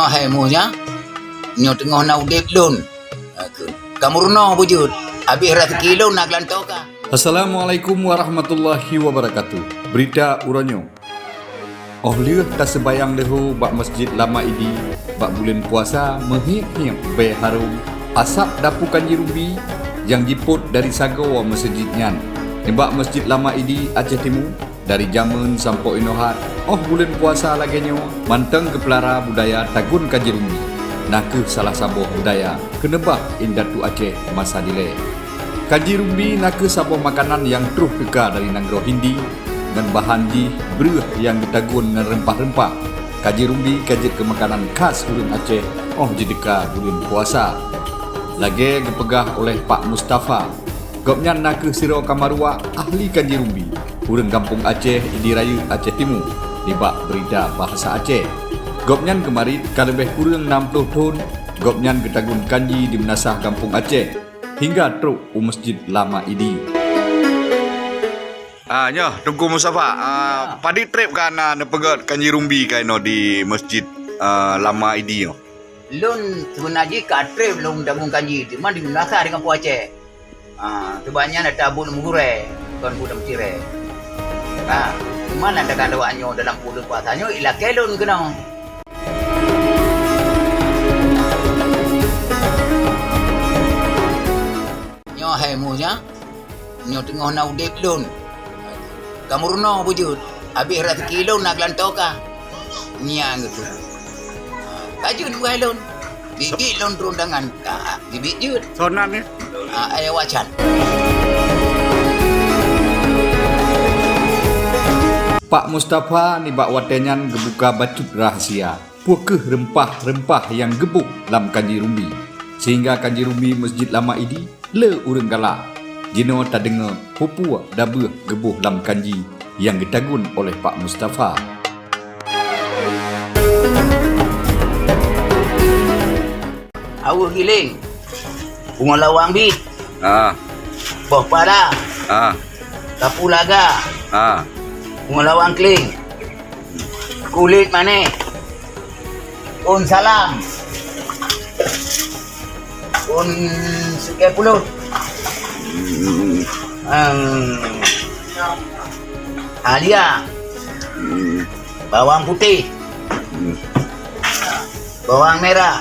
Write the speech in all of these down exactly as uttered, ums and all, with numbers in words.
Hai muja, nyoe teungoh na udeb lôn. Ka meurunoe beujeuet, habéh raseuki lôn na geulantoe ka. Assalamualaikum warahmatullahi wabarakatuh. Beurita uroe nyoe. Óh lheueh taseumayang leuhô bak Masjid Lama Idi bak buleuen puasa, meuhiep-hiep bèe harôm asab dapu Kanji Rumbi nyang jipôt dari sagoe meuseujid nyan. Nibak Masjid Lama Idi Aceh Timu, dari jameun sampoe inoe hat, óh buleuen puasa lagèe nyoe, mantong geupeulara budaya tagun Kanji Rumbi, na kheueh salah saboh budaya keuneubah indatu Aceh masa dilèe. Kanji Rumbi na kheueh saboh makanan nyang troh teuka dari nanggroe Hindi, ngon bahan jih breueh nyang geutagun ngon reumpah-reumpah. Kanji Rumbi ka jeuet keu makanan khas ureueng Aceh óh jiteuka buleuen puasa. Lagèe geupeugah oleh Pak Mustafa, gobnyan na kheueh sidroe kamaruwa ahli Kanji Rumbi, ureueng gampông Aceh Idi Rayeuk, Aceh Timu, nibak beurita bahasa Aceh. Gobnyan geumarit ka leubeh kureueng nam ploh thon, gobnyan geutagun kanji di meunasah gampông Aceh, hingga trok u Masjid Lama Idi. Ah, nyoe, Teungku Mustafa, ah, padit trép ka na neupeugöt Kanji Rumbi ka inoe di Masjid, ah, Lama Idi nyoe? Lôn seubeuna jih ka trép lôn tagun kanji, teuma di meunasah di gampông Aceh. Ah, teuma nyan ata buet meugurèe, kon buet meucirèe. Ah, teuma nan takan awak nyoe dalam buleuen puasa nyoe ilakèe lôn keunoe. Nyoe hai muja, nyoe teungoh na udeb lôn. Ka meurunoe beujeuet, habéh raseuki lôn na geulantoe ka. Nyan geutu. Ka jeuet buai lôn. Biet-biet lôn turun tangan. Ka, biet-biet jeuet. Sonan ya? Ah, ayah wacan. Pak Mustafa nibak watèe nyan geubuka bacut rahasia. Peu kheueh reumpah-reumpah nyang geuboh lam Kanji Rumbi, sehingga Kanji Rumbi Masjid Lama Idi le ureueng galak. Jinoe tadeungoe peue-peue dabeuh geuboh lam kanji nyang geutagun oleh Pak Mustafa. Aweueh giléng, pungoh lawang bit, ah, boh para, ah, kapu laga, ah, pungoh lawang kléng. Kulét manéh. Ôn salam. Ôn sukée pulut. Hmm. Em, halia. Hmm. Bawang putih. Hmm. Bawang merah.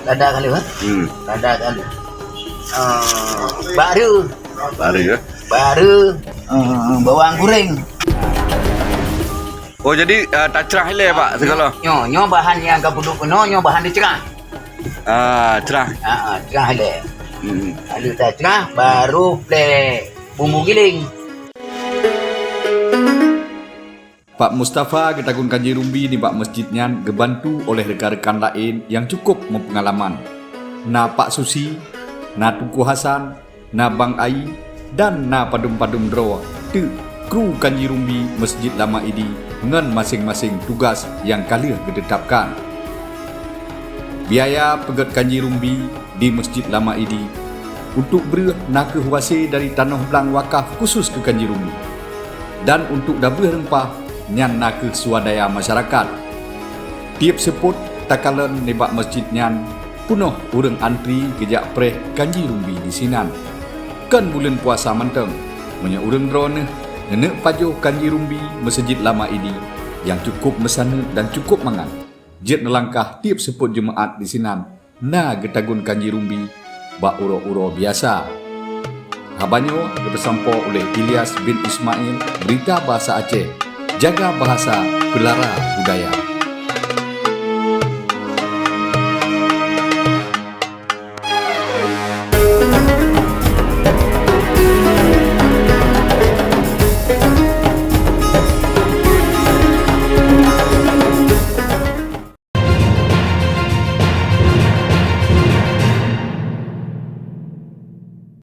Lada ka lheueh, eh? Hmm. Lada ka lheueh. Eh, baru. Baru, ya? Baru, eh, bawang goreng. Oh, jadi, eh, tacrah ilée, Pak, segala? Nyoe, nyoe bahan nyang ka peuduek keunoe, nyoe bahan dicerah. Ah, cerah. Ah, ah, cerah ilée. Hmm. Lalu tacrah, baru plek bumbu giling. Pak Mustafa geutagun Kanji Rumbi nibak masjid nyan geubantu oleh rekan-rekan laén nyang cukup meupeungalaman. Na Pak Susi, na Teungku Hasan, na Bang Ai, dan na padum-padum droe teuk kru Kanji Rumbi Masjid Lama Idi ngon maséng-maséng tugas nyang ka lheueh geuteutabkan. Biaya peugét Kanji Rumbi di Masjid Lama Idi untuk breueh na kheueh wase dari tanoh blang wakaf khusus keu Kanji Rumbi. Dan untuk dabeuh reumpah, nyan na kheueh swadaya masyarakat. Tieb seupôt takalon nibak masjid nyan peunoh ureuëng antri geujak preh Kanji Rumbi disinan. Kon buleuen puasa mantong, meunyoe ureuëng droeneueh neuneuk pajoh Kanji Rumbi Meuseujid Lama Idi nyang cukup meusaneuk dan cukup mangat, jeuet neulangkah tieb seupôt Jeumaat disinan na geutagun Kanji Rumbi bak uroe-uroe biasa. Haba nyoe geupeusampoe uleh Ilyas bin Ismail, Berita Bahasa Aceh, jaga bahasa, peulara budaya.